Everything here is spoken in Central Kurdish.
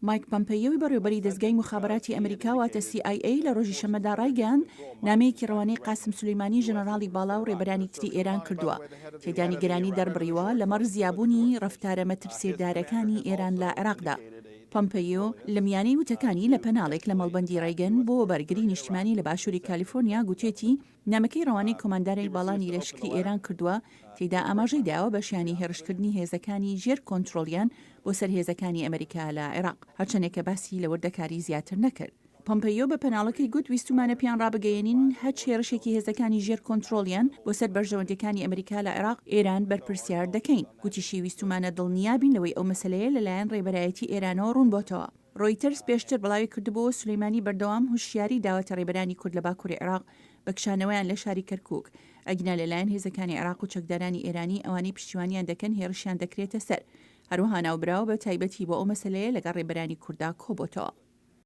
مایک پەمپەیۆی بەڕێوبەری دەزگای موخابەراتی ئەمریکا واتە سی ئای ئەی لە ڕۆژی شەممەدا ڕایگەیاند نامەیەکی ڕەوانەی قاسم سولەیمانی ژەنەڕاڵی باڵا و ڕێبەرانی تری ئێران کردووە تێدا نیگەرانی دەربڕیوە لەمەڕ زیابوونی ڕەفتارە مەترسیردارەکانی ئێران لە عێراقدا. پەمپەیۆ لە میانەی وتەکانی لە پەناڵێک لە مەڵبەندی ڕەیگن بۆ بەرگری نیشتمانی لە باشووری کالیفۆرنیا گوتێتی نامەکەی ڕەوانەی کۆماندارەی باڵانی لەشکری ئێران کردووە، تێیدا ئاماژەی داوە بە شیانی هێڕشکردنی هێزەکانی ژێر کۆنترۆڵیان بۆ سەر هێزەکانی ئەمریکا لە عێراق، هەرچەندێکە باسی لە وردەکاری زیاتر نەکرد. پۆمپەیۆ بە پەناڵەکەی گوت، ویستوومانە پێیان ڕابگەیەنین هەچ هێڕشێکی هێزەکانی ژێر کۆنترۆڵیان بۆ سەر بەرژەوەندییەکانی ئەمریکا لە عێراق، ئێران بەرپرسیار دەکەین. گوتیشی، ویستوومانە دڵنیا بین لەوەی ئەو مەسەلەیە لەلایەن ڕێبەرایەتی ئێرانەوە ڕوون بۆتەوە. ڕۆیتەرز پێشتر بڵاوی کردبووەوە سولەیمانی بەردەوام هوشیاری داوەتە ڕێبەرانی کورد لە باکووری عێراق بە کشانەوەیان لە شاری کەرکووک، ئەگینا لەلایەن هێزەکانی عێراق و چەکدارانی ئێرانی ئەوانەی پشتیوانیان دەکەن هێڕشیان دەکرێتە سەر. هەروەها ناوبراو بە تایبەتی بۆ ئەو مەسەلەیە لەگەڵ ڕێبەرانی کورددا کۆبۆتەوە.